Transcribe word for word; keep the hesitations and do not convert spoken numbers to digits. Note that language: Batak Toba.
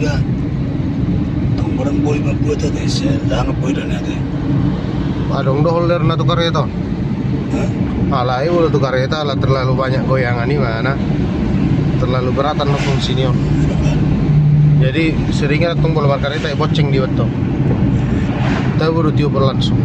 Tong barang boi mambuat ate, selamat boi dan ate. Adong do holder na tu kareta. Hah? Alai molo tu kareta ala terlalu banyak goyangan i mana. Terlalu beratan no fungsi ni on. Jadi sering tong molo markareta i bonceng di beto. Tahu baru tiup langsung.